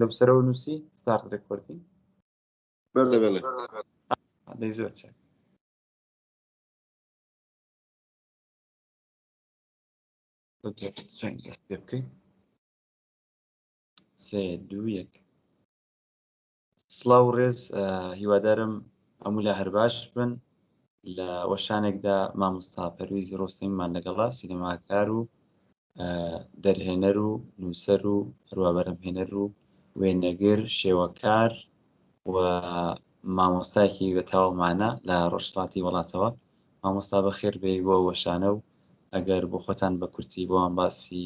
لەو سەرەوە نووسی start recording. بەڵێ بەڵێ. دەی زۆر چاک. دەست پێ بکەین. سێ دوو یەک. سڵاو و ڕێز، هیوادارم هەموو لا هەر باش بن. لە وەشانێکدا مامۆستا پەرویز ڕۆستەمیمان لەگەڵە، سینەماکار و دەرهێنەر و نووسەر و هەروە بەرهەمهێنەر و وێنەگر، شێوەکار و مامۆستایەکی بە تەواومانە لە ڕۆژهەڵاتی وڵاتەوە. مامۆستا بەخێر بێی بۆ وەشانە و ئەگەر بۆ خۆتان بە کورتی بۆمان باسی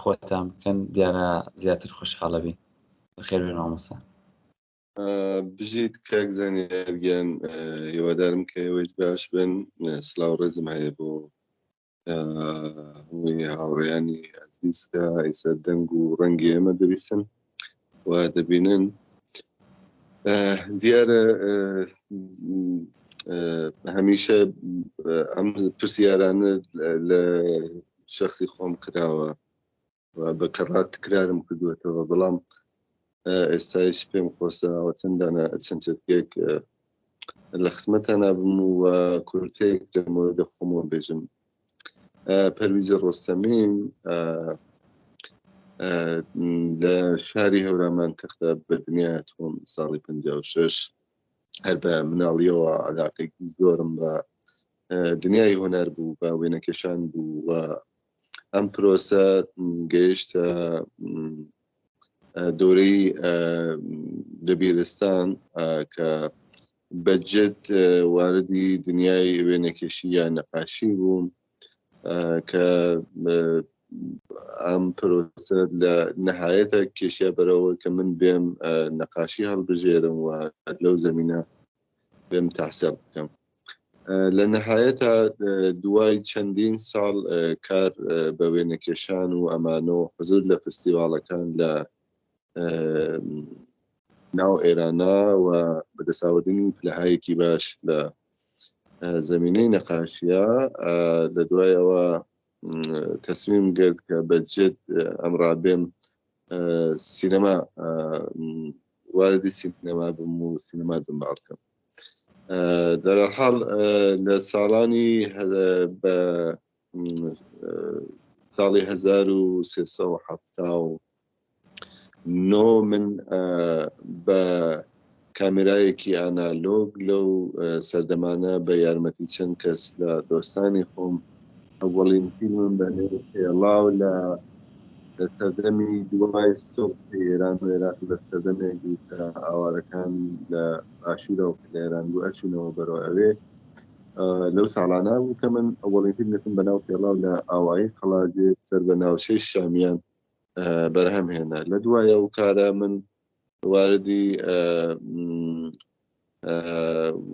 خۆتان بکەن دیارە زیاتر خۆشحاڵە بین. بەخێر بێن مامۆستا. بژیت کاک زانیار گیان، هیوادارم کە ئێوەیش باش بن. سلاو ڕێزم هەیە بۆ هەمووی هاوڕێیانی ئەزیز کە ئیسە دەنگ و ڕەنگی ئێمە دەبیستن و دەبینن. دیارە هەمیشە ئەم پرسیارانە لە شخصی خۆم کراوە و بە کەڕات تکرارم کردووەتەوە، بەڵام ئێستایش پێم خۆشە چەندانە چەند چەتکێک لە خزمەتانە بم و کورتەیەک لە مۆردە خۆمەوە بێژم. پەرویزی ڕۆستەمیم، لە شاری هەورامان تەختە بە دنیا تۆم ساڵی 56. هەر بە مناڵیەوە علاقێکی زۆرم بە دنیای هۆنەر بوو، بە وێنەکێشان بوو و ئەم پرۆسە گەیشتە دۆرەی دەبیرستان کە بەجد واردی دنیای وێنەکێشی یا نەقاشی بووم، کە ئەم پرۆسە لە نەهایەتە کێشیا بەرەوە کە من بێم نەقاشی هەڵبژێرم و لەو زمینە بێم تاسیل بکەم. لە نەهایەتا دوای چەندین ساڵ کار بە وێنەکێشان و ئەمانە و حزور لە فستیواڵەکان لە ناو ئێرانە و بەدەساوردنی پلەهایەکی باش لە زمینەی نەقاشیە، لە دوایەوە تەسمیم گرت کە بەجد ئەمڕا بێم سینەما، واردی سینەما بم و سینەما دنباڵ بکەم. دەرحاڵ لە ساڵانی بە ساڵی 1379 من بە کامێرایەکی ئانالۆگ لەو سەردەمانە بە یارمەتی چەند کەس لە دۆستانی خۆم ئەوەڵین فیلمم بە نێو پێڵاو لە سەردەمی دوای سوڵحی ئێران و عێراق، لە سەردەمێک بوو کە ئاوارەکان لە باشوورەوە کە لە ئێران بوو ئەچوونەوە بەرەو ئەوێ. لەو ساڵانە بوو کە من ئەوەڵین فیلمێکم بە ناو پێڵاو لە ئاوایی قەڵاجێ سەر بە ناوچەی شامیان بەرهەم هێنا. لە دوای ئەو کارە من واردی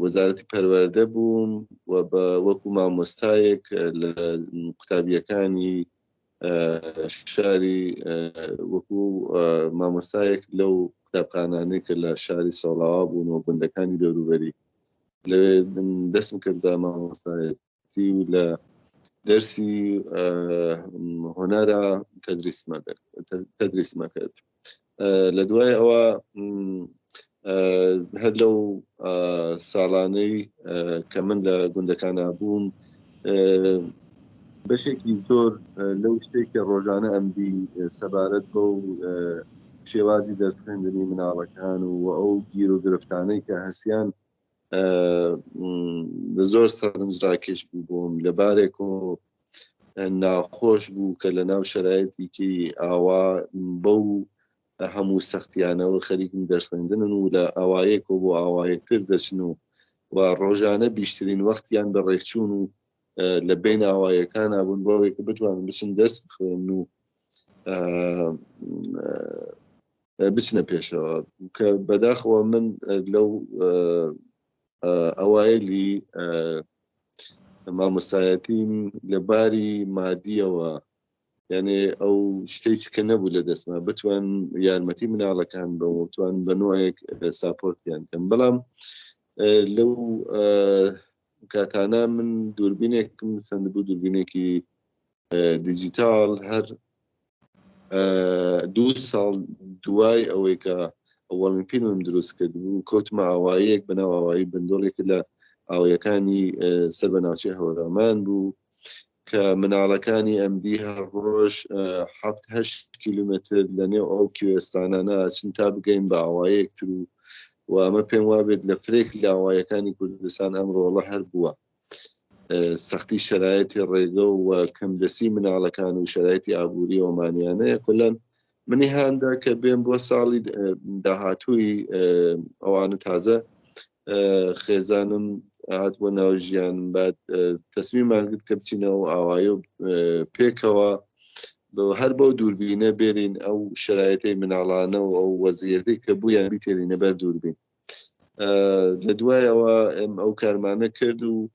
وەزارەتی پەروەردە بووم و بە وەکو مامۆستایەک لە قوتابیەکانی شاری وەکو مامۆستایەک لەو قوتابخانانەی کە لە شاری سۆڵاوا بوون و گوندەکانی دەوروبەری لەوێ دەستم کرد بە مامۆستایەتی و لە دەرسی هۆنەرە تەدریسمە کرد. لە دوای ئەوە هەر لەو ساڵانەی کە من لە گوندەکانە بووم، بەشێکی زۆر لەو شتێک کە ڕۆژانە ئەمدی سەبارەت بەو شێوازی دەرسخوێندنی مناڵەکان و ئەو گیر و گرفتانەی کە هەسیان زۆر سەرنجڕاکێش بوو بۆم. لەبارێک و ناخۆش بوو کە لە ناو شەرایەتێکی ئاوا بەو هەموو سەختیانەوە خەریکن دەرسخوێندنن و لە ئاوایەکەوە بۆ ئاوایەکتر دەچن و و ڕۆژانە بیشترین وەختیان بە ڕێکچوون و لە بین ئاوایەکان بوون بۆ ئەوەی کە بتوانن بچن دەرس بخوێنن و بچنە پێشەوە، کە بەداخەوە من لەو ئەوایلی مامۆستایەتیم لە باری مادیەوە، یعنی ئەو شتێک کە نەبوو لە دەستما بتوان یارمەتی مناڵەکان بە بتوان بە نوعێک ساپۆرتیان کەم. بەڵام لەو کاتانە من دووربینێکم سندبوو، دووربینێکی دیجیتال، هەر دوو ساڵ دوای ئەوەی کە ئەوەڵین فیلمم دروست کرد بوو کەوتمە ئاواییەک بە ناو ئاوایی بندۆڵێک لە ئاواییەکانی سەر بە ناوچەی هەورامان بوو کە مناڵەکانی ئەمدی هەر ڕۆژ هەفت هەشت کیلومتر لە نێو ئەو کوێستانانە ئەچن تا بگەین بە ئاوایەکتر و و ئەمە پێم وابێت لە فرێک لە ئاوایەکانی کوردستان ئەم ڕۆڵە هەر بووە سەختی شەرایەتی ڕێگە و کەمدەسی مناڵەکان و شەرایەتی ئابووری ئۆمانیانەیە کولەن منی هاندا کە بێم بۆ ساڵی داهاتووی ئەوانە تازە خێزانم هات بۆ ناو ژیانم بعد تەسمیمان گرت کە بچینەوە ئاوایی و پێکەوە هەر بەو دووربینە بێرین ئەو شرایەتی مناڵانە و ئەو وەزیەتی کە بوویان بیتێرینە بەر دووربین لە دوایەوە ئێم ئەو کارمانە کرد و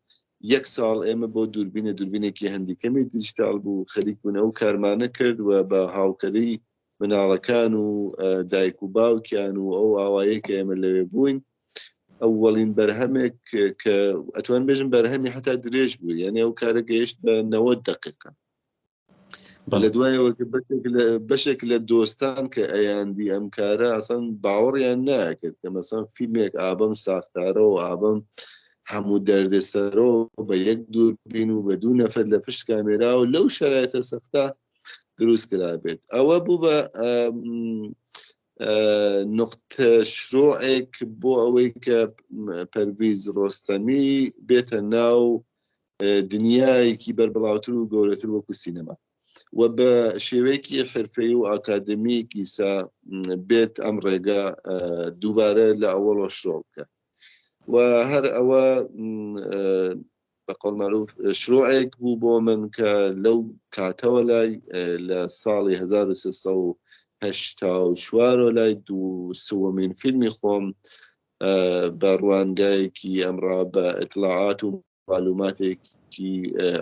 یەک ساڵ ئێمە بۆ دووربینە دووربینێکی هەندیکەمی دیجیتال بوو خەریک بوون ئەو کارمانە کرد و بە هاوکەری مناڵەکان و دایک و باوکیان و ئەو ئاوایەی کە ئێمە لەوێ بووین ئەوەڵین بەرهەمێک کە ئەتوان بێژم بەرهەمی هەتا درێژ بوو یعنی ئەو کارە گەیشت بە 90 دقیقە لە دوایەوە بەشێک لە دۆستان کە ئەیاندی ئەم کارە ئەسان باوەڕیان ناکرد کە مەسان فیلمێک ئابم ساختارە و ئابم هەموو دەردەسەرەوە بە یەک دووربین و بە دوو نەفەر لە پشت کامێرا و لەو شرایطە سەختە دروست کرابێت ئەوە بوو بە نقطە شرۆعێک بۆ ئەوەی کە پەرویز ڕۆستەمی بێتە ناو دنیایەکی بەربڵاوتر و گەورەتر وەکو سینەما و بە شێوەیەکی حرفەی و ئاکادمیک ئیسا بێت ئەم ڕێگا دووبارە لە ئەوەڵەوە شرۆ بکە و هەر ئەوە بە قول معروف شروعێک بوو بۆ من کە لەو کاتەوە لای لە ساڵی 1384 لای دوو سوەمین فیلمی خۆم بە ڕوانگایەکی ئەمڕا بە ئیتلاعات و معلوماتێکی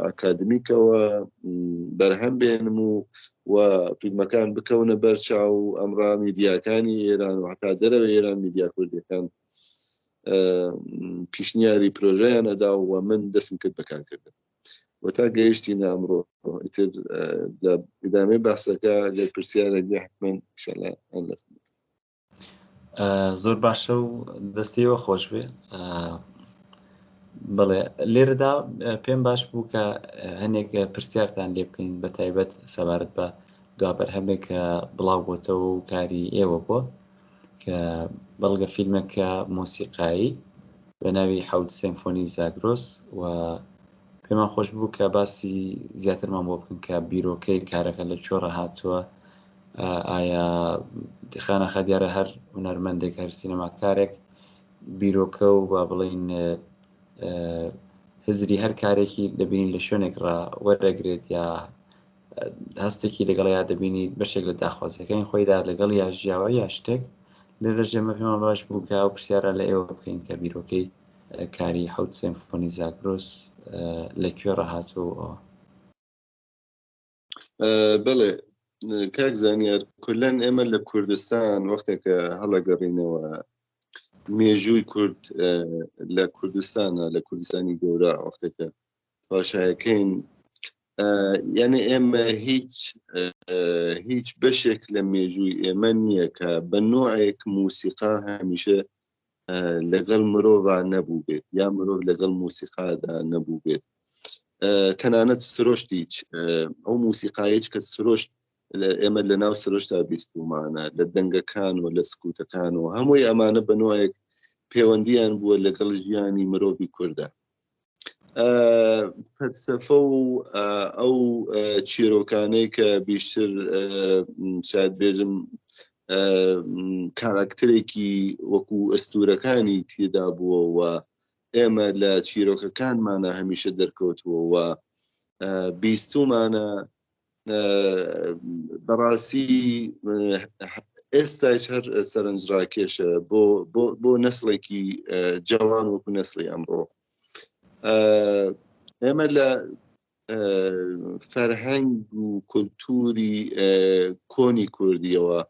ئەکادمیکەوە بەرهەم بێنم و و فیلمەکان بکەونە بەرچاو و ئەمڕا میدیاکانی ئێران و هەتا دەرەوە ئێران میدیا کوردیەکان پیشنیاری پرۆژەیان ئەدا و من دەستم کرد بەکارکردن و تا گەیشتینە ئەمڕۆ ئیتر لە ئیدامەی باسەکە لە پرسیارێک بێ حتمما ئینشاءاللە لە زۆر باشە و دەستیەوە خۆش بێ بڵێ لێرەدا پێم باش بوو کە هەنێک پرسیارتان لێ بکەین بە تایبەت سەبارەت بە دوابەرهەمێک کە بڵاو بۆتەوە و کاری ئێوە بووە کە بەڵگە فیلمێکە مۆسیقایی بە ناوی حەوت سێمفۆنی زاگرۆس و پێمان خۆش بوو کە باسی زیاترمان بۆ بکەن کە بیرۆکەی کارەکە لە کوێڕە هاتووە ئایا خانەخە دیارە هەر هونەرمەندێک هەر سینەماکارێک بیرۆکە و با بڵین هزری هەر کارێکی دەبینین لە شوێنێک ڕا وەرەگرێت یا هەستێکی لەگەڵ یا دەبینی بەشێک لە داخوازیەکانی خۆیدا لەگەڵ یا ژیاوە یا شتێک لێرە ژێمە پێمان باش بوو کە ئەو پرسیارە لە ئێوە بکەین کە بیرۆکەی کاری حەوت سێمفۆنی زاگرۆس لە کوێ ڕاهاتووە بەڵێ کاک زانیار کولەن ئێمە لە کوردستان وەختێکە هەڵەگەڕینەوە مێژووی کورد لە کوردستانە لە کوردستانی گەورە وەختێکە پاشایەکەین یعنی ئێمە هیچ هیچ بەشێک لە مێژووی ئێمە نییە کە بە نوعێک موسیقا هەمیشە لەگەڵ مرۆڤ نەبوو بێت یا مرۆڤ لەگەڵ موسیقادا نەبوو بێت تەنانەت سرۆشتیچ ئەو موسیقایچ کە سرۆشت ئێمە لە ناو سرۆشتا بیستومانە لە دەنگەکان و لە سکوتەکان و هەمووی ئەمانە بە نوعێک پەیوەندیان بووە لەگەڵ ژیانی مرۆڤی کوردە فەلسەفە و ئەو چیرۆکانەی کە بیشتر شاید بێژم کاراکتەرێکی وەکو ئەستورەکانی تێدا بووە و ئێمە لە چیرۆکەکانمانە هەمیشە دەرکەوتووە و بیستومانە بەڕاستی ئێستایش هەر سەرنجڕاکێشە بۆ بۆ نەسڵێکی جوان وەکو نەسڵی ئەمڕۆ ئێمە لە فەرهەنگ و کولتوری کۆنی کوردیەوە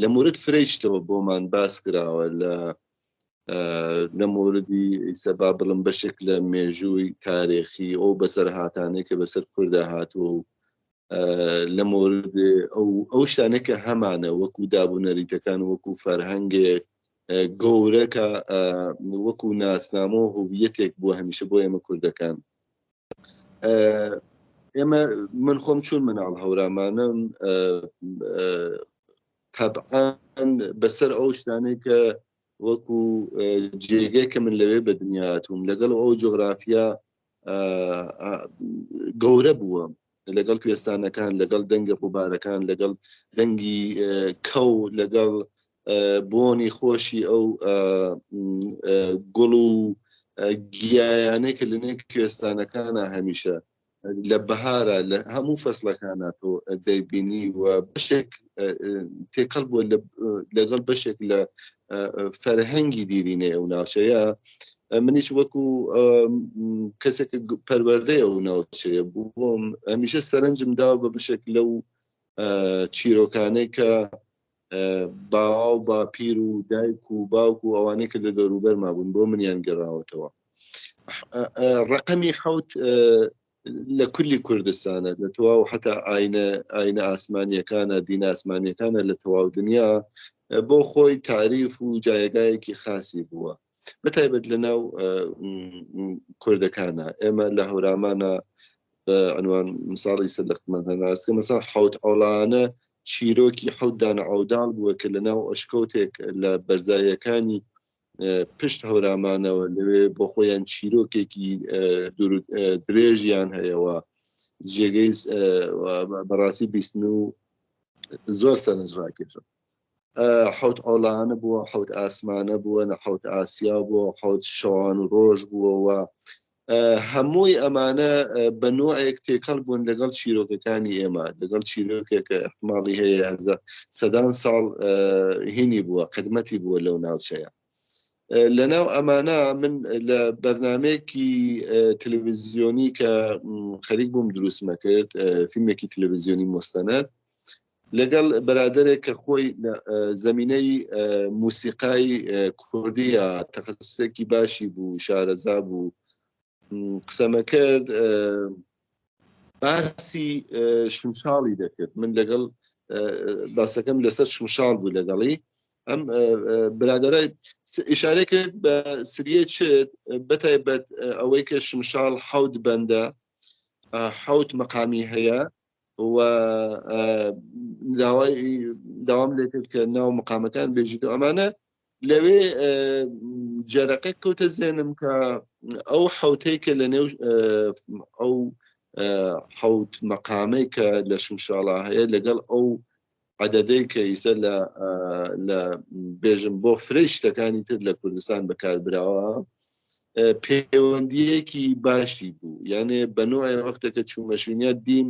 لە مورد فرەیشتەوە بۆمان باس کراوە لە لە موردی ئیسە با بڵم بەشێک لە مێژووی تارێخی ئەو بەسەرهاتانەی کە بەسەر کووردا هاتووە و. لە مورد ئەو ئەو شتانە کە هەمانە وەکو داب و نەریتەکان وەکو فەرهەنگێک گەورە کە وەکو ناسنامە و هویەتێک بووە هەمیشە بۆ ئێمە کوردەکان. ئێمە من خۆم چون مناڵ هەورامانم تەبعەن بەسەر ئەو شتانەی کە وەکو جێگەی کە من لەوێ بە دنیا هاتووم لەگەڵ ئەو جوگرافیا گەورە بووە لەگەڵ کوێستانەکان لەگەڵ دەنگی ڕووبارەکان لەگەڵ دەنگی کەو لەگەڵ بۆنی خۆشی ئەو گوڵ و گیایانەی کە لە نێو کوێستانەکانە هەمیشە لە بەهارە لە هەموو فەسڵەکانە تۆ دەیبینی و بەشێک تێکەڵ بووە لەگەڵ بەشێک لە فەرهەنگی دیرینەی ئەو ناوچەیە. منیش وەکو کەسێک پەروەردەی ئەو ناوچەیە بووم هەمیشە سەرنجم داوە بە بەشێک لەو چیرۆکانەی کە باوا و باپیر و دایک و باوک و ئەوانەی کە لە دەوروبەرما بوون بۆ منیان گەڕاوەتەوە. ڕقەمی حوت لە کولی کوردستانە لە تەواو حتا ئاینە ئاینە ئاسمانیەکانە دین ئاسمانیەکانە لە تەواو دنیا بۆ خۆی تاریف و جایگایەکی خاصی بووە بەتایبەت لە ناو کوردەکانە. ئێمە لە هەورامانە بە عنوان مثاڵی سەر لە خدمەتان عەرز کەم، مەسەڵەن حەوت عۆڵانە چیرۆکی حەوت دانە عەوداڵ بووە کە لە ناو ئەشکەوتێک لە بەرزاییەکانی پشت هەورامانەوە لەوێ بۆ خۆیان چیرۆکێکی درێژیان هەیەوە جێگەی بەڕاستی بیستن و زۆر سەرنجڕاکێشە. حەوت عۆڵانە بووە، حەوت ئاسمانە بووە، نە حەوت ئاسیا بووە، حەوت شەوان و ڕۆژ بووە و هەمووی ئەمانە بە نوعێک تێکەڵ بوون لەگەڵ چیرۆکەکانی ئێمە، لەگەڵ چیرۆکێک کە احتماڵی هەیە سەدان ساڵ هینی بووە، قدمەتی بووە لەو ناوچەیە. لەناو ئەمانە من لە بەرنمەیەکی تەلەڤیزیۆنی کە خەریک بووم دروستمە کرد، فیلمێکی تەلەڤیزیۆنی مستەند لەگەڵ برادێک کە خۆی لە زمینەی موسیقای کوردیە تەخصصێکی باشی بوو، شارەزا بوو، قسەمە کرد، باسی شمشاڵی دەکرد. من لەگەڵ باسەکەم لەسەر شمشاڵ بوو لەگەڵی ئەم برادەرە ئشارە کرد بە سریە چت، بەتایبەت ئەوەی کە شمشاڵ حەوت بەندە، حەوت مەقامی هەیە و داوای داوام لێ کرد کە ناو مقامەکان بێژیت و ئەمانە. لەوێ جەرەقە کەوتە زێنم کە ئەو حوتەی کە لە نێو ئەو حوت مەقامەی کە لە شمشاڵا هەیە لەگەڵ ئەو عەدەدەی کە ئیسە لە بێژم بۆ فرەی شتەکانی تر لە کوردستان بەکاربراوە پەیوەندیەکی باشی بوو. یانێ بە نوعێ وەختێکە چوومە شوێنە دیم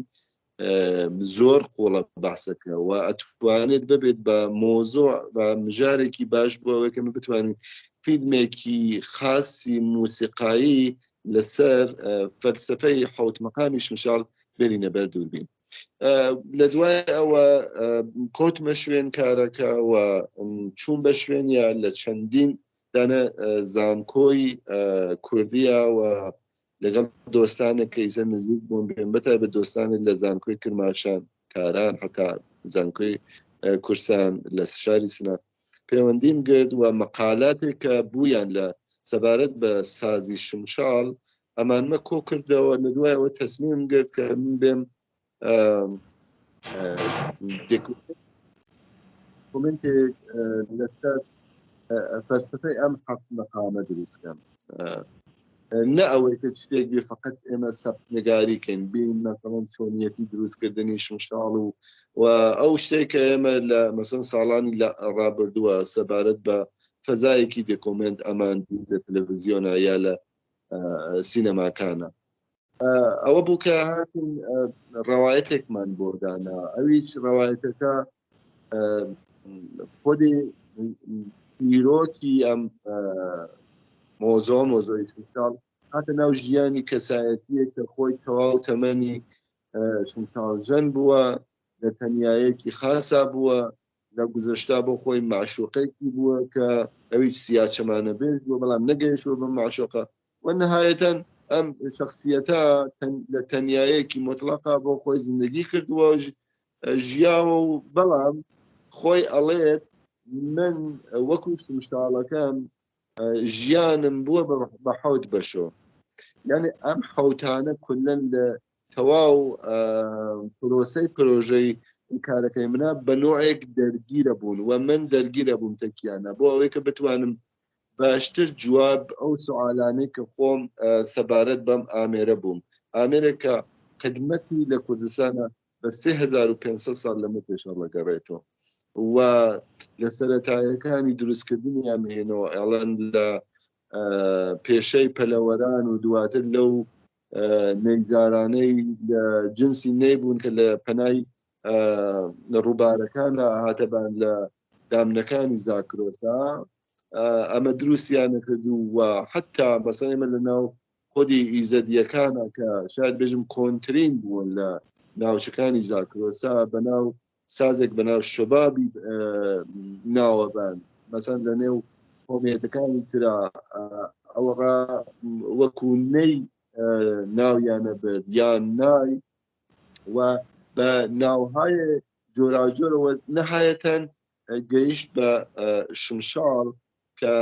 زۆر قوڵە باسەکە و ئەتوانێت ببێت بە مۆزۆع بە مژارێکی باش بۆ ئەوەی کە من بتوانین فیلمێکی خاصی موسیقایی لەسەر فەلسفەی حەوت مەقامی شمشاڵ بێنینە بەر دووربین. لە دوای ئەوە کەوتمە شوێن کارەکە و چوون بە شوێنیا لە چەندین دانە زانکۆی کوردیە و لەگەڵ دۆستانێک کە ئیسە نزیک بوون بێن، بەتایبەت دۆستانێک لە زانکۆی کرماشان، تاران، حتا زانکۆی کورسان لە شاری سنە پەیوەندیم گرت و مەقالاتێک کە بوویان لە سەبارەت بە سازی شمشاڵ ئەمانمە کۆ کردەوە. لە دوای ئەوە تەسمیم گرت کە من بێم کۆمنتێک لەسەر فەلسفەی ئەم حەفت مەقامە دروست کەم، نە ئەوەی کە شتێک بێ فقط ئێمە سەبت نگاری کەین، بین مەسەڵەن چۆنیەتی دروستکردنی شمشاڵ و ئەو شتێک کە ئێمە لە مەسەن ساڵانی لە ڕابردووە سەبارەت بە فەزایەکی دێکۆمنت ئەمان لە تەلەڤیزیۆنە یا لە سینەماکانە. ئەوە بوو کە هاتین ڕەوایەتێکمان بۆ دانا، ئەویش ڕەوایەتەکە خودی چیرۆکی ئەم مۆزۆ مۆزۆی شمشاڵ هاتە ناو ژیانی کەسایەتیە کە خۆی تەواو تەمەنی شمشاڵژەن بووە، لە تەنیایەکی خاسا بووە، لە گوزەشتا بۆ خۆی معشوقێکی بووە کە ئەویش سیاچەمانە بێژ بووە، بەڵام نەگەیشتووە بە معشوقە و نهایەتەن ئەم شخصیەتە لە تەنیایەکی مطلقا بۆ خۆی زندگی کردووە ژیاوە و بەڵام خۆی ئەڵێت من وەکو شمشاڵەکەم ژیانم بووە بە حەوت بەشۆ یعنی ئەم حوتانە کولەن لە تەواو پرۆسەی پرۆژەی کارەکەی منە بە نوعێک دەرگیرە بوون و من دەرگیرە بووم تەکیانە بۆ ئەوەی کە بتوانم باشتر جواب ئەو سوالانەی کە خۆم سەبارەت بەم ئامێرە بووم ئامێرێک کە خدمەتی لە کوردستانە بە 3500 ساڵ لەمە پێش هەڵەگەڕێتەوە و لە سەرەتایەکانی دروستکردنی ئەمهێنەوە ئەڵەن لە پێشەی پەلەوەران و دواتر لەو نەیزارانەی لە جنسی نەیبوون کە لە پەنای ڕووبارەکانە هاتەبان لە دامنەکانی زاکرۆسا ئەمە دروستیانە کرد و حتا بەسەر ئێمە لە ناو خودی ئیزەدیەکانە کە شاید بێژم کۆنترین بوون لە ناوچەکانی زاکرۆسا بەناو سازێک بەناو شەبابی ناوەبان مەسەن لە نێو قۆمیەتەکانی ترا ئەوڕا وەکو نەی ناویانە برد یان نای و بە ناوهای جۆراوجۆرەوە نەهایەتەن گەیشت بە شمشاڵ کە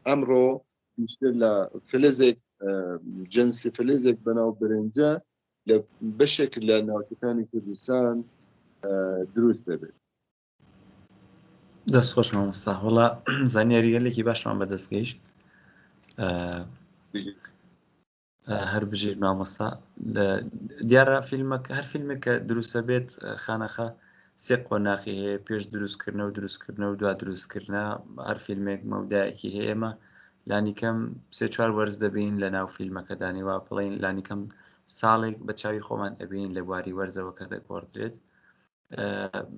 ئەمڕۆ بیشتر لە فلزێک جنسی فلزێک بەناو برنجە لە بەشێک لە ناوچەکانی کوردستان دروست دەبێت. دەست خۆش مامۆستا وڵا زانیاری گەلێکی باشمان بەدەست گەیشت هەر بژیت مامۆستا دیارە فیلمەکە هەر فیلمێک کە دروستە بێت خانەخە سێ قۆناخی هەیە پێش دروستکردنە و دروستکردنە و دوا دروستکردە هەر فیلمێک مەودایەکی هەیە ئێمە لانیکەم سێ چوار وەرز دەبین لە ناو فیلمەکەدانی وا بڵین لانیکەم ساڵێک بە چاوی خۆمان ئەبین لە بواری وەرزەوە کە دەگۆڕدرێت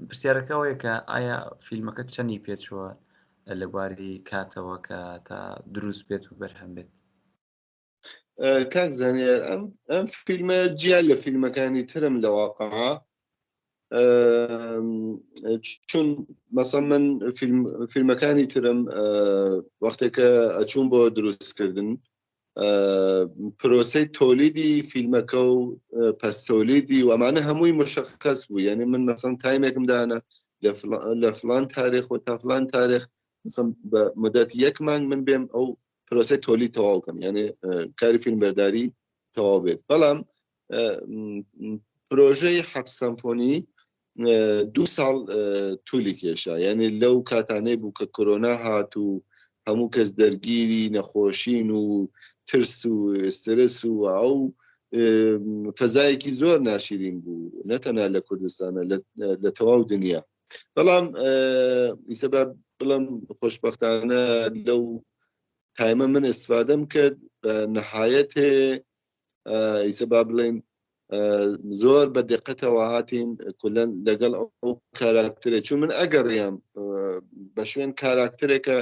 پرسیارەکە ئەوەیە کە ئایا فیلمەکە چەندی پێچووە لە بواری کاتەوە کە تا دروست بێت و بەرهەم بێت؟ کاک زانیار ئەم ئەم فیلمە جیا لە فیلمەکانی ترم لە واقع چون مەسە من فیلمەکانی ترم وەختێکە ئەچوون بۆ دروستکردن پرۆسەی تۆلیدی فیلمەکە و پەستۆلیدی و ئەمانە هەمووی مشخص بوو یعنی من مەسەن تایمێکم دانا لە فلان تاریخ و تا فلان تاریخ مەسەن بە مدەت یەک مانگ من بێم ئەو پرۆسەی تۆلید تەواو کەم یعنی کاری فیلمبەرداری تەواو بێت بەڵام پرۆژەی حەفت سەمفۆنی دوو ساڵ تولی کێشا یعنی لەو کاتانەی بوو کە کۆرۆنا هات و هەموو کەس دەرگیری نەخۆشین و ترس و ئسترس و ئەو فەزایەکی زۆر ناشرین بوو نەتەنها لە کوردستانە لە تەواو دنیا بەڵام ئیسە بە بڵم خۆشببختانە لەو تایمە من استفادەم کرد بە نەهایەتێ ئیسە با بڵێن زۆر بە دقەتەوە هاتین کولەن لەگەڵ ئەو کاراکترێک چون من ئەگەڕیام بە شوێن کاراکترێکە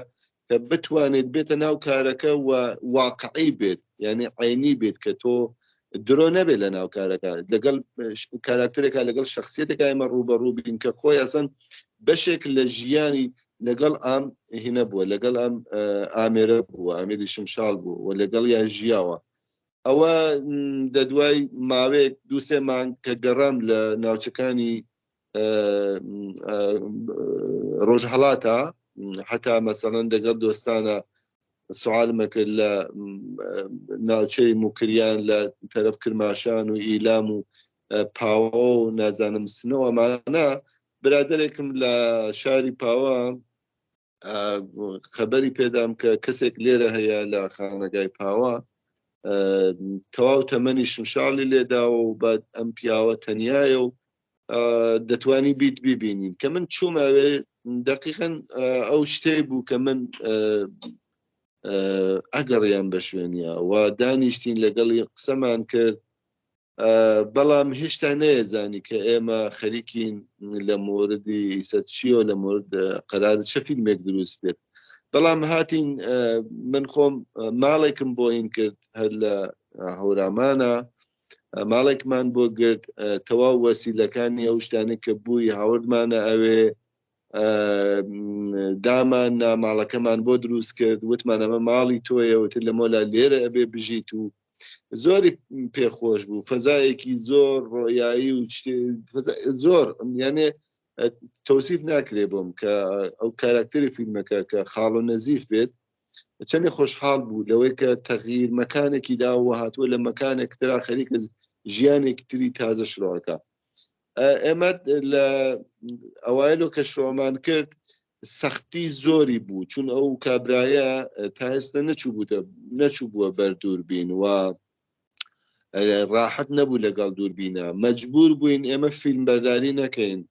کە بتوانێت بێتە ناو کارەکە و واقعی بێت یعنی عینی بێت کە تۆ درۆ نەبێت لە ناو کارەکە لەگەڵ کاراکتەرێکا لەگەڵ شخصیتێکا ئێمە ڕووبەڕوو بین کە خۆی ئەسەن بەشێک لە ژیانی لەگەڵ ئەم هینە بووە لەگەڵ ئەم ئامێرە بووە ئامێری شمشاڵ بوو و لەگەڵ یان ژیاوە ئەوە دەدوای ماوەیەک دووسێ مانگ کە گەڕام لە ناوچەکانی ڕۆژهەڵاتە حتا مەسەڵەن دەگەڵ دۆستانە سوالمە کرد لە ناوچەی موکریان لە تەرەف کرماشان و ئیلام و پاوە و نازانم سنەوەمانە برادێکم لە شاری پاوە خەبەری پێدام کە کەسێک لێرە هەیە لە خانەگای پاوە تەواو تەمەنی شمشاڵی لێداوە و بە ئەم پیاوە تەنایە و دەتوانی بیت ببینین کە من چوومەوێ دقیقەن ئەو شتەی بوو کە من ئەگەڕیان بە شوێنە و دانیشتین لەگەڵی قسەمان کرد بەڵام هێشتا نەیەزانی کە ئێمە خەریکین لە مۆردی ئیسە چیەوە لە مۆرد قەرار چە فیلمێک دروست بێت بەڵام هاتین من خۆم ماڵێکم بۆ این کرد هەر لە هەورامانە ماڵێکمان بۆ گرت تەواو وەسیلەکانی ئەو شتانەی کە بووی هاوردمانە ئەوێ دامان نا ماڵەکەمان بۆ دروست کرد وتمان ئەمە ماڵی تۆیە وتر لە مۆلا لێرە ئەبێ بژیت و. زۆری پێخۆش بوو فەزایەکی زۆر ڕۆیایی و زۆر یانێ تۆسیف ناکرێ بۆم کە ئەو کاراکتەری فیلمەکە کە خاڵ و نەزیف بێت چەندی خۆشحاڵ بوو لەوەی کە تەغییر مەکانێکی داوە هاتووە لە مەکانێک ترا خەریکە ژیانێکی تری تازە شرۆکە ئێمە لە ئەوایلۆ کە شۆمان کرد سەختی زۆری بوو چون ئەو کابرایە تا ئێستا نەچوو بووتە نەچوو بووە بەر دووربین و ڕاحەت نەبوو لەگەڵ دووربینە مەجبور بووین ئێمە فیلم بەرداری نەکەین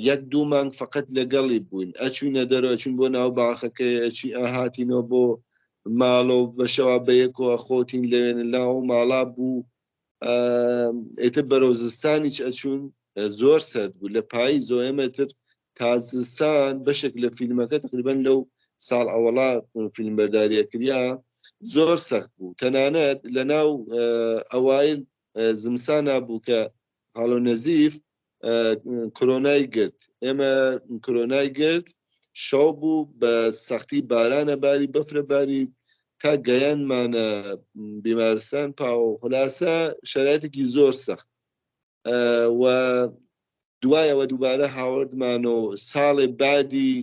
یەک دوو مانگ فقط لەگەڵی بووین ئەچوینە دەرەوە چون بۆ ناو باخەکەی ئەچی ئاهاتینەوە بۆ ماڵەوە بەشەوە بەیەکەوە خۆتین لەوێن لاو ماڵا بوو ئیتر بەرەو زستانیش ئەچوون زۆر سەرد بوو لە پایی زۆ ئێمە تر تا زستان بەشێک لە فیلمەکە تقریبا لەو ساڵ ئەوەڵا فیلم بەرداریە کریا زۆر سەخت بوو تەنانەت لە ناو ئەوایل زمسانا بوو کە هاڵۆ نەزیف کرۆنای گرت ئێمە کرۆنای گرت شەو بوو بە سەختی بارانە باری بەفرە باری تا گەیانمانە بیمارستان پاوە خلاصە شرایطێکی زۆر سەخت و دوایەوە دووبارە هاوردمان و ساڵێ بادی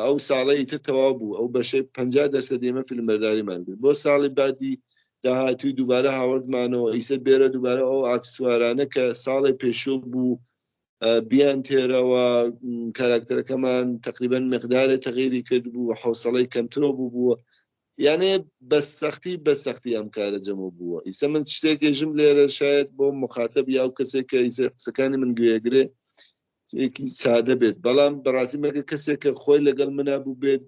ئەو ساڵە ئیتر تەواو بوو ئەو بەشەی 50 دەرسەد ئێمە فیلمبەرداریمان کرد بۆ ساڵی بادی داهاتووی دووبارە هاوردمانەوە ئیسە بێرە دووبارە ئەو ئاکسوارانە کە ساڵی پێشوو بوو بیان تێرەوە کاراکتەرەکەمان تقریبا مقدارێ تەغیری کرد بوو حوسەڵەی کەمترەوە بوو بووە یانێ بە سەختی بە سەختی ئەم کارە جەمە بووە ئیسە من شتێکێژم لێرە شاید بۆ مخاتب یا ئەو کەسێک کە ئیسە قسەکانی من گوێگرێ شتێکی سادە بێت بەڵام بەڕاستی مەگە کەسێک کە خۆی لەگەڵ منا بوو بێت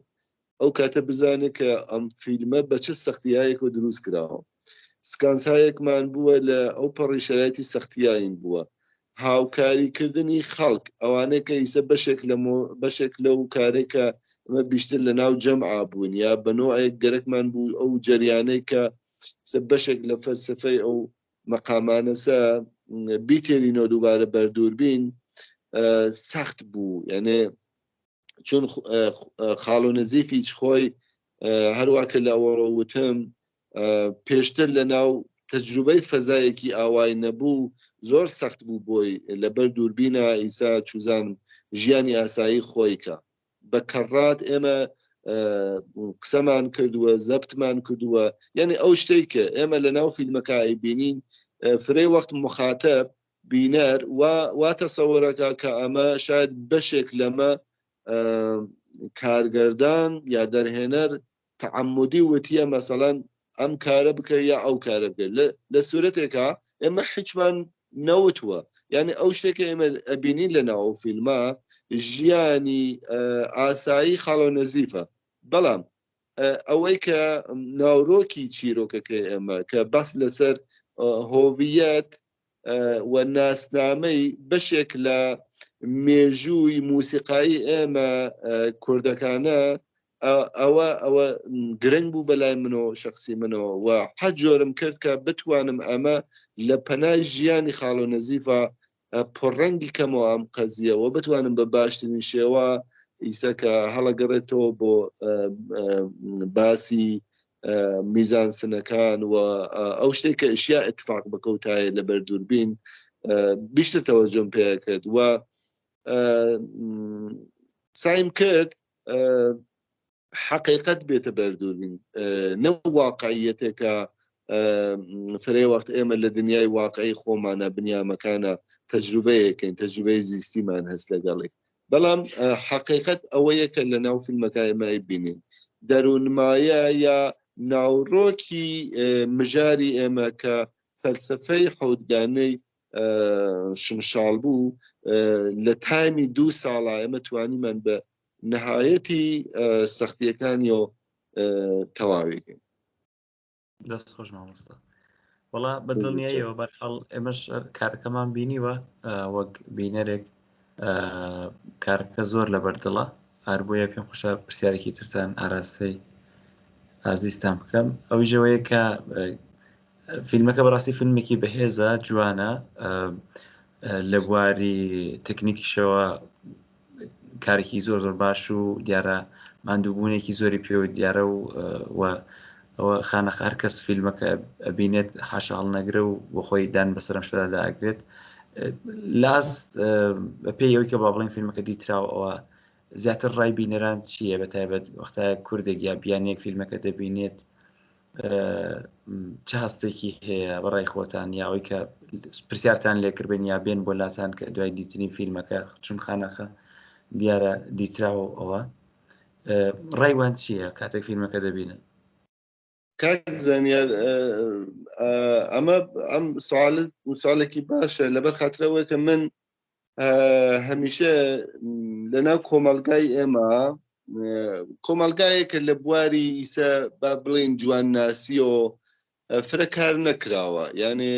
ئەو کاتە بزانێت کە ئەم فیلمە بە چ سەختیایەکەوە دروست کراوە سکانسایەکمان بووە لە ئەو پەڕی شەرایتی سەختیاین بووە هاوکاریکردنی خەڵک ئەوانەیە کە ئیسە بەشێک لە بەشێک لەو کارێک کە ئەمە بیشتر لە ناو جەمعا بوون یا بە نوعێک گەرەکمان بوو ئەو جەریانەی کە بەشێک لە فەلسفەی ئەو مەقامانەسە بیتێنینەوە دووبارە بەردووربین سەخت بوو یانێ چون خاڵۆ نەزیفیچ خۆی هەروە کە لە ئەوەڕۆ وتم پێشتر لە ناو تەجروبەی فەزایەکی ئاوای نەبوو زۆر سەخت بوو بۆی لەبەر دووربینە ئیسا چوزان ژیانی ئاسایی خۆی کە بە کەڕات ئێمە قسەمان کردووە زەبتمان کردووە یعنی ئەو شتێک کە ئێمە لە ناو فیلمەکە بینین فرەی وەخت مخاتب بینەر وا تەسەوەرەکە کە ئەمە شاید بەشێک لەمە کارگەردان یا دەرهێنەر تەعەمودی وتیە مەسەڵەن ئەم کارە بکە یا ئەو کارە بکە لە سورەتێکا ئێمە حیچمان نەوتووە یعنی ئەو شتێکە ئێمە ئەبینین لە ناو ئەو فیلمە ژیانی ئاسایی خاڵۆ نەزیفە بەڵام ئەوەی کە ناورۆکی چیرۆکەکەی ئێمە کە بەس لەسەر هۆڤیەت و ناسنامەی بەشێک لە مێژووی موسیقایی ئێمە کوردەکانە ئەوە ئەوە گرنگ بوو بەلای منەوە شخصی منەوە و حەج جۆرم کرد کە بتوانم ئەمە لە پەنای ژیانی خاڵۆ نەزیفە پڕڕەنگی کەمەوە ئەم قەزیەوە بتوانم بە باشترین شێوە ئیسە کە هەڵەگەڕێتەوە بۆ باسی میزانسنەکان و ئەو شتێک کە ئشیا اتفاق بکەوتایە لەبەر دووربین بیشتر تەوەجۆم پێ کرد و سایم کرد حقیقت بێتە بەردووربین نە واقعیەتێکە فرەی وەخت ئێمە لە دنیای واقعی خۆمانە بنیامەکانە تەجروبەیەکەین تەجروبەی زیستیمان هەست لەگەڵی بەڵام حەقیقەت ئەوەیە کە لە ناو فیلمەکە ئێمە بینین دەروونمایە یا ناوڕۆکی مژاری ئێمە کە فەلسفەی حەوتگانەی شمشاڵ بوو لە تایمی دوو ساڵا ئێمە توانیمان بە نهایەتی سەختیەکانیەوە تەواویکەین. دەست خۆش مامۆستا وەڵا بە دڵنیاییەوە بەرحاڵ ئێمەش کارەکەمان بینیوە وەک بینەرێک کارەکە زۆر لە بەردڵە هەر بۆیە پێم خوشە پرسیارێکی ترتان ئاراستەی ئازیزتان بکەم ئەوی ژەوەیە کە فیلمەکە بەڕاستی فیلمێکی بەهێزە جوانە لە بواری تەکنیکیشەوە کارێکی زۆر زۆر باش و دیارە ماندووبوونێکی زۆری پێوە دیارە و و ئەوە خانەخە هەر کەس فیلمەکە ئەبینێت حاشا هەڵنەگرە و بۆ خۆی دان بەسەر ئەم شتەدا داگرێت لاست بەپێی ئەوەی کە با بڵێن فیلمەکە دیتراوە ئەوە زیاتر ڕای بینەران چییە بە تایبەت وەختە کوردێک یا بیانێک فیلمەکە دەبینێت چ هەستێکی هەیە بەڕای خۆتان یاوەی کە پرسیارتان لێکردبن یا بێن بۆ لاتان کە دوای دیتنی فیلمەکە چون خانەخە دیارە دیتراوە ئەوە ڕای وان چییە کاتێک فیلمەکە دەبینن؟ کاک زانیار ئەمە ئەم سوال سوالێکی باشە لەبەر خاترەوەی کە من هەمیشە لەناو کۆمەلگای ئێمە کۆمەلگایەکە لە بواری ئیسە با بڵێن جوان ناسیەوە فرە کار نەکراوە یانێ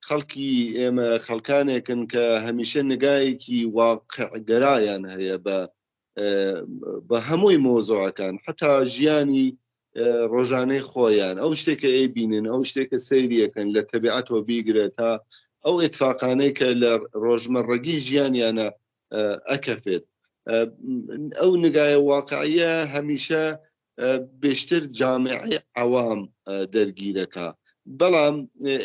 خەڵکی ئێمە خەڵکانێکن کە هەمیشە نگایەکی واقعگەرایان هەیە بە بە هەمووی مۆزۆعەکان حتا ژیانی ڕۆژانەی خۆیان ئەو شتێکە ئەی بینن ئەو شتێکە سەیریەکەن لە تەبیعەتەوە بیگرە تا ئەو ئتفاقانەی کە لە ڕۆژمەڕەگی ژیانیانە ئەکەفێت ئەو نگایە واقعیە هەمیشە بێشتر جامعی عەوام دەرگیرەکا بەڵام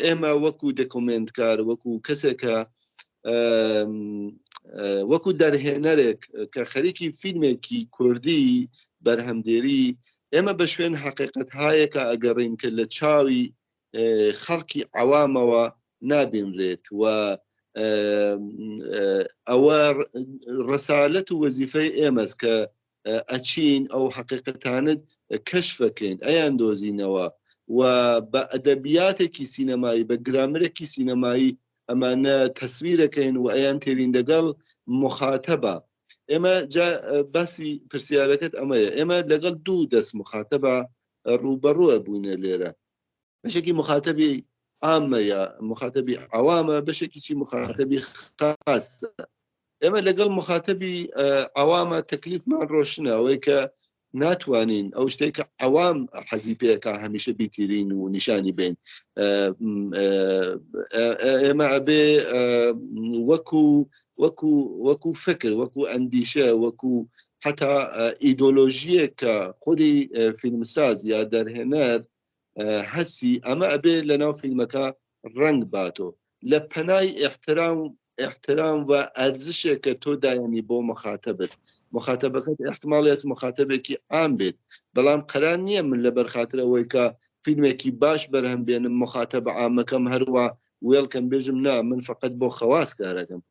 ئێمە وەکو دەکۆمێنتکار وەکو کەسێکە وەکو دەرهێنەرێک کە خەریکی فیلمێکی کوردی بەرهەمدێری ئێمە بە شوێن حقیقت هایەکە ئەگەڕین کە لە چاوی خەڵکی عەوامەوە نابینرێت و ئەوە ڕسالەت و وەزیفەی ئێمەس کە ئەچین ئەو حەقیقەتانت کەشفەکەین ئەیان دۆزینەوە و بە ئەدەبیاتێکی سینەمایی بە گرامرێکی سینەمایی ئەمانە تەسویرەکەین و ئەیان تێرین لەگەڵ مخاتەبە ئێمە جا باسی پرسیارەکەت ئەمەیە ئێمە لەگەڵ دوو دەست مخاتەبە ڕووبەڕووە بووینە لێرە بەشێکی مخاتەبی عامە یا مخاتەبی عوامە بەشێکی چی مخاتەبی خاصە ئێمە لەگەڵ مخاتەبی عوامە تەکلیفمان ڕۆشنە ئەوەی کە ناتوانین ئەو شتێک کە عوام حەزی پێکا هەمیشە بیتیرین و نیشانی بین ئێمە ئەبێ وەکو وەکو وەکو فکر وەکو ئەندیشە وەکو حتا ئیدۆلۆژیەک کە خودی فیلمساز یا دەرهێنەر هەسی ئەمە ئەبێ لەناو فیلمەکە ڕەنگ باتۆ لە پەنای ئیحترام ئیحترام و ئەرزشێک کە تۆ دایانی بۆ مخاتەبت مخاتەبەکەت ئیحتماڵی هەست مخاتەبێکی عام بێت بەڵام قەرار نییە من لەبەر خاتر ئەوەی کە فیلمێکی باش بەرهەم بێنم مخاتەبە عامەکەم هەروا وێڵکەم بێژم نا من فقط بۆ خەواس کارەکەم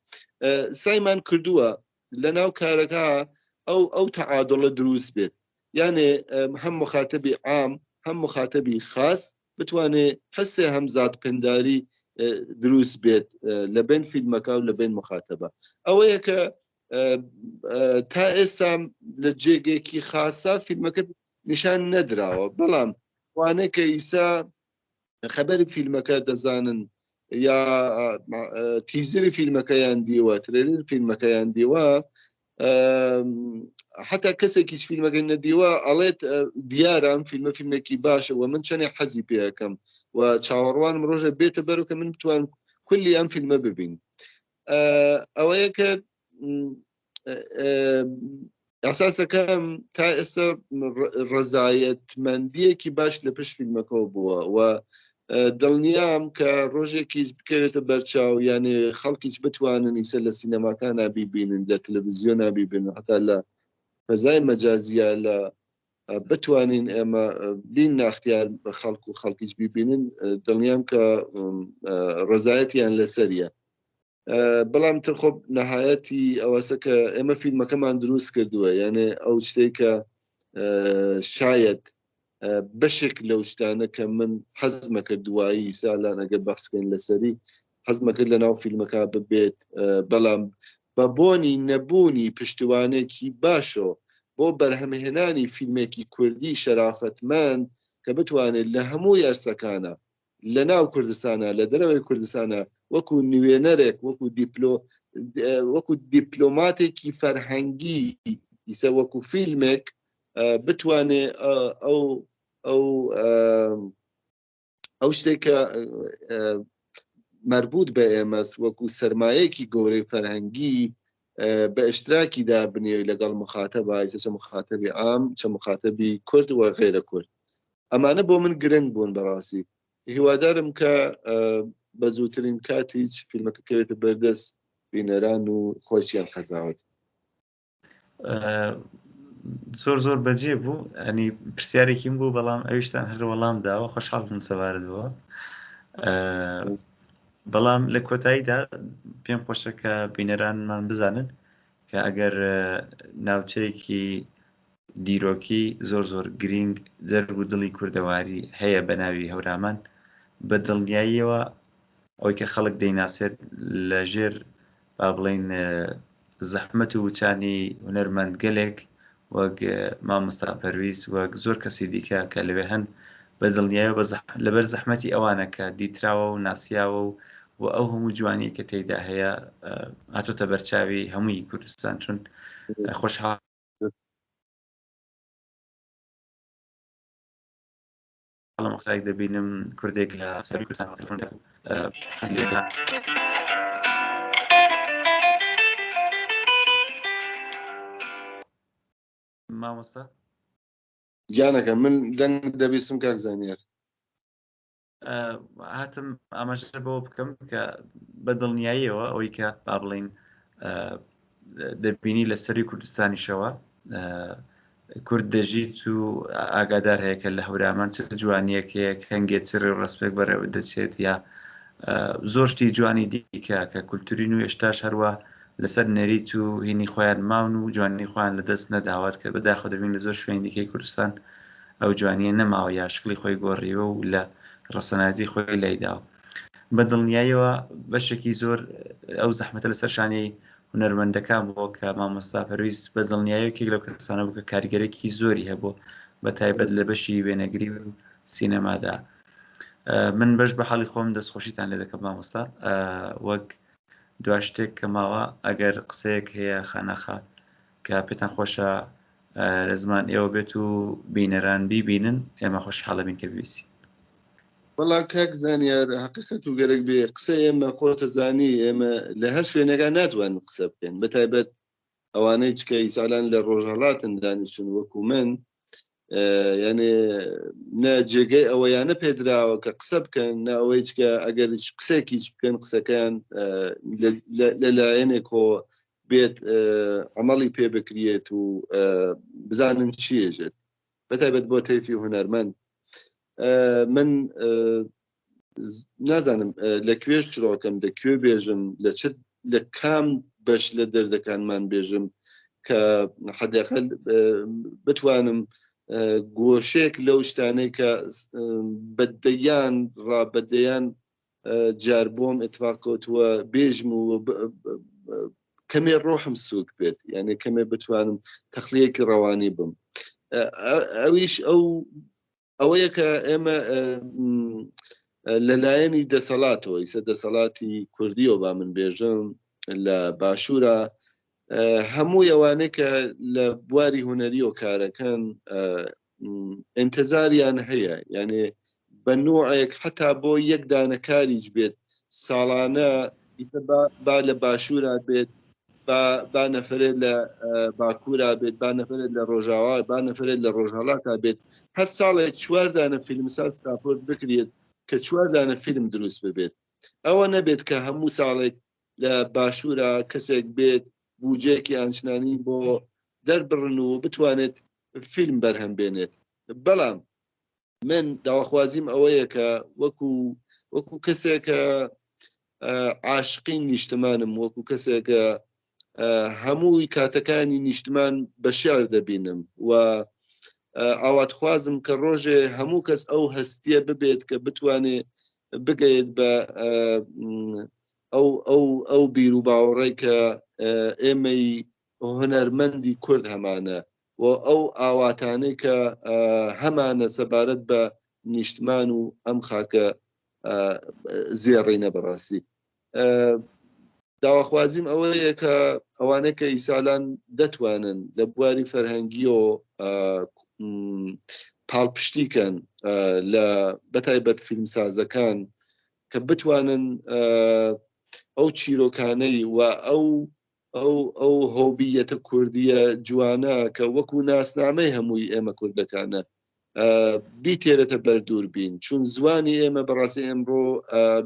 سایمان کردووە لە ناو کارەکە ئەو ئەو تەعادڵە دروست بێت یانێ هەم مخاتەبی عام هەم مخاتەبی خاص بتوانێ حسێ هەم زات پنداری دروست بێت لە بین فیلمەکە و لە بین مخاتەبە ئەوەیە کە تا ئێستا لە جێگەیەکی خاصە فیلمەکە نیشان نەدراوە بەڵام وانە کە ئیسا خەبەری فیلمەکە دەزانن یا تیزری فیلمەکەیان دیوە ترێلر فیلمەکەیان دیوە حتا کەسێکیش فیلمەکەی نەدیوە ئەڵێت دیارە ئەم فیلمە فیلمێکی باشە و من چەندێک حەزی پێەکەم و چاوەڕوانم ڕۆژە بێتە بەرو کە من بتوان کولی ئەم فیلمە ببین ئەوەیە کە ئەساسەکەم تا ئێستا ڕزایەتمەندیەکی باش لە پشت فیلمەکەەوە بووە و دڵنیام کە ڕۆژێکیش بکەوێتە بەرچاو یانێ خەڵکیش بتوانن ئیسە لە سینەماکانا بیبینن لە تەلەڤزیۆنا بیبینن هەتا لە فەزای مەجازیە لە بتوانین ئێمە بین ناختیار بە خەڵک و خەڵکیش بیبینن دڵنیام کە ڕزایەتیان لەسەریە بەڵام تر خۆ نەهایەتی ئەوەسە کە ئێمە فیلمەکەمان دروست کردووە یانێ ئەو شتێک کە شاید بەشێک لەو شتانە کە من حەزمە کرد دوایی سالان ئەگەر بەحسکەین لەسەری حەزمە کرد لە ناو فیلمەکە ببێت بەڵام بە بۆنی نەبوونی پشتیوانێکی باشۆ بۆ بەرهەمهێنانی فیلمێکی کوردی شەرافەتمەند کە بتوانێت لە هەموو یارسەکانە لە ناو کوردستانە لە دەرەوەی کوردستانە وەکو نوێنەرێک وەکو دیپلۆ وەکو دیپلۆماتێکی فەرهەنگی ئیسە وەکو فیلمێک بتوانێ ئەو ئەو ئەو شتێک کە مربوط بە ئێمەس وەکو سرمایەکی گەورەی فەرهەنگی بە ئشتراکی دابنێ لەگەڵ مخاتەبە ئیسە چە مخاتەبی عام چە مخاتەبی کورد و غێرە کورد. ئەمانە بۆ من گرنگ بوون بەڕاستی هیوادارم کە بە زووترین کاتیچ فیلمەکە کەوێتە بەردەست بینەران و خۆشیان قەزاوت. زۆر زۆر بەجێ بوو ئەنی پرسیارێکیم بوو بەڵام ئەویشتان هەر وەڵام داوە خۆشحاڵ بووم سەبارەت بووە بەڵام لە کۆتاییدا پێم خۆشە کە بینەرانمان بزانن کە ئەگەر ناوچەیەکی دیرۆکی زۆر زۆر گرینگ جەرگ و دڵی کوردەواری هەیە بە ناوی هەورامان بە دڵنیاییەوە ئەوەی کە خەڵک دەیناسێت لە ژێر با بڵێین زەحمەت و وچانی هونەرمەندگەلێک وەک مامۆستا پەرویز وەک زۆر کەسی دیکە کە لەوێ هەن بە دڵنیایەوە بە لەبەر زەحمەتی ئەوانە کە دیتراوە و ناسیاوە و و ئەو هەموو جوانی کە تێیدا هەیە هاتۆتە بەرچاوی هەمووی کوردستان چون خۆشحاڵ وەختێک دەبینم کوردێک لە سەرووی کوردستان تەلەفۆن دەکات و حەزی لێ دەکات. مامۆستا؟ گیانەکەم من دەنگ دەبیستم کاک زانیار. هاتم ئاماژە بەوە بکەم کە بە دڵنیاییەوە ئەوەی کە با بڵین دەبینی لە سەری کوردستانیشەوە کورد دەژیت و ئاگادار هەیە کە لە هەورامان چ جوانیەک هەیە هەنگێ چ ڕێوڕەسمێک بەڕێوە دەچێت یا زۆر شتی جوانی دیکە کە کولتورین و ئێشتاش هەروە لەسەر نەریت و هینی خۆیان ماون و جوانی خۆیان لەدەست نەداوات کە بەداخەوە دەبین لە زۆر شوێنی دیکەی کوردستان ئەو جوانیە نەماوە یا شکڵی خۆی گۆڕیوە و لە ڕەسەنایەتی خۆی لایداوە. بە دڵنیاییەوە بەشێکی زۆر ئەو زەحمەتە لەسەر شانی هونەرمەندەکان بووە کە مامۆستا پەرویز بە دڵنیایی یەکێک لەو کەسانە بوو کە کاریگەرێکی زۆری هەبوو بە تایبەت لە بەشی وێنەگری و سینەمادا. من بەش بە حاڵی خۆم دەستخۆشیتان لێ دەکەم مامۆستا وەک دوا شتێک کە ماوە ئەگەر قسەیەک هەیە خانەخا کە پێتان خۆشە لە زمان ئێوە بێت و بینەران بیبینن ئێمە خۆشحاڵەبین کە بویستی. وەڵا کاک زانیار حقیقەت و گەرەک بێ قسە ئێمە خۆتە زانی ئێمە لە هەر شوێنەکە ناتوانن قسە بکەین بە تایبەت ئەوانەی چکە ئیسالان لە ڕۆژهەڵاتن دانیشتون وەکو من یعنی نە جێگەی ئەوەیانە پێدراوە کە قسە بکەن نە ئەوەی چکە ئەگەر قسێکیش بکەن قسەکەیان لەلایەنێکەوە بێت عملی پێ بکرێت و بزانن چیێژێت بەتایبەت بۆ تەیفی هونەرمەند من نازانم لە کوێ شرۆکەم لە کوێ بێژم لە چ لە کام بەش لە دەردەکانمان بێژم کە حدەقل بتوانم گۆشێک لەو شتانەی کە بەدەیان ڕا بەدەیان جار بۆم اتفاق کەوتووە بێژم و کەمێ ڕۆحم سوک بێت یعنی کەمێ بتوانم تەخلیەکی ڕەوانی بم ئەویش ئەو ئەوەیە کە ئێمە لەلایەنی دەسەڵاتەوە ئیسە دەسەڵاتی کوردیەوە با من بێژم لە باشوورە هەموو ئەوانەی کە لە بواری هوەری و کارەکان ئینتەزاریان هەیە یانێ بە نوعێک حتا بۆ یەک دانە کاریش بێت ساڵانە ئیسە با لە باشوورا بێت با با نەفرێت لە باکوورا بێت با نەفرێت لە ڕۆژاوا با نەفرێت لە ڕۆژهڵاتا بێت هەر ساڵێک چوار دانە فیلمساز ساپۆرت بکرێت کە چوار دانە فیلم دروست ببێت ئەوە نەبێت کە هەموو ساڵێک لە باشوورا کەسێک بێت بودجەیەکی ئانچنانی بۆ دەربڕن و بتوانێت فیلم بەرهەم بێنێت بەڵام من داواخوازیم ئەوەیە کە وەکو وەکو کەسێکە عاشقی نیشتمانم وەکو کەسێکە هەمووی کاتەکانی نیشتمان بە شعر دەبینم و ئاواتخوازم کە ڕۆژێ هەموو کەس ئەو هەستیە ببێت کە بتوانێت بگەیت بە ئەو ئەو ئەو بیر و باوەڕێک کە ئێمەی هونەرمەندی کورد هەمانە و ئەو ئاواتانەی کە هەمانە سەبارەت بە نیشتمان و ئەم خاکە زێڕینە بەڕاستی داواخوازیم ئەوەیە کە ئەوانەی کە ئیسالان دەتوانن لە بواری فەرهەنگیەوە پاڵپشتیکەن لە بەتایبەت فیلمسازەکان کە بتوانن ئەو چیرۆکانەی و ئەو ئەو ئەو هۆبیەتە کوردیە جوانە کە وەکو ناسنامەی هەمووی ئێمە کوردەکانە. بیتێرێتە بەر دووربین چون زوانی ئێمە بەڕاستی ئێمڕۆ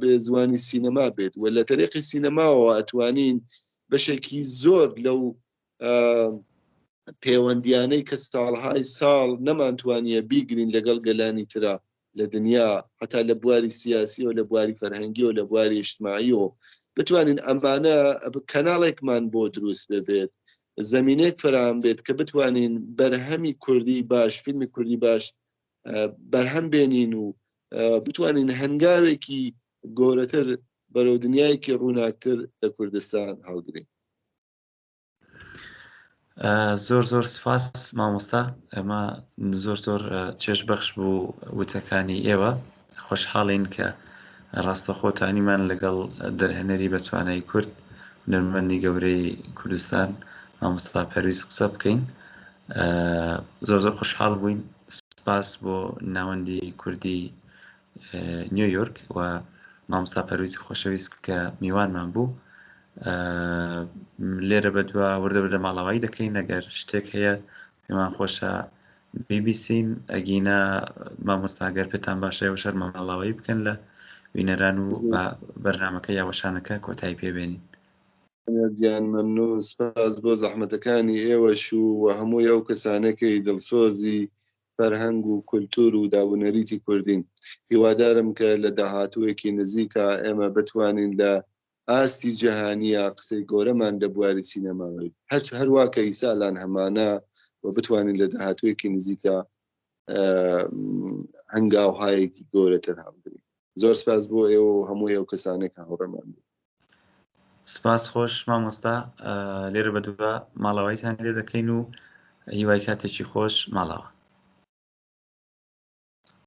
بێ زوانی سینەما بێت و لە تەریقی سینەماوە ئەتوانین بەشێکی زۆر لەو پەیوەندیانەی کە ساڵهای ساڵ نەمانتوانیە بیگرین لەگەڵ گەلانی ترا لە دنیا هەتا لە بواری سیاسی و لە بواری فەرهەنگی و لە بواری ئیجتماعی و بتوانین ئەمانە کەناڵێکمان بۆ دروست ببێت زمینێک فراهەم بێت کە بتوانین بەرهەمی کوردی باش فیلمی کوردی باش بەرهەم بێنین و بتوانین هەنگاوێکی گەورەتر بەرەو دنیایەکی ڕووناکتر لە کوردستان هەڵگرین. زۆر زۆر سپاس مامۆستا ئەمە زۆر زۆر چێژ بەخش بوو وتەکانی ئێوە خۆشحاڵین کە ڕاستەخۆ توانیمان لەگەڵ دەرهێنەری بەتوانای کورد هونەرمەندی گەورەی کوردستان مامۆستا پەرویز قسە بکەین زۆر زۆر خۆشحاڵ بووین سپاس بۆ ناوەندی کوردی نیویۆرک و مامۆستا پەرویزی خۆشەویست کە میوانمان بوو لێرە بەدوا وردە وردە ماڵاوایی دەکەین ئەگەر شتێک هەیە پێمان خۆشە بیبیسین ئەگینا مامۆستا گەر پێتان باشە ئێوە شەرمە ماڵاوایی بکەن لە بینەران و بە بەرنامەکە یا وەشانەکە کۆتایی پێبێنین. گیان مەمنون سپاس بۆ زەحمەتەکانی ئێوەش و و هەمووی ئەو کەسانەکەی دڵسۆزی فەرهەنگ و کولتور و دابونەریتی کوردین هیوادارم کە لە داهاتوویەکی نزیکا ئێمە بتوانین لە ئاستی جیهانیە قسەی گەورەمان لە بواری سینەما بێت هەرچ هەروا کە ئیسا لان هەمانە و بتوانین لە داهاتوویەکی نزیکا هەنگاوهایەکی گەورەتر هەڵگرین زۆر سپاس بۆ ئێوە و هەموو ئەو کەسانێک کە هاوڕێمان بوون. سپاس خۆش مامۆستا لێرە بەدوا ماڵاوایتان لێ دەکەین و هیوای کاتێکی خۆش ماڵاوە.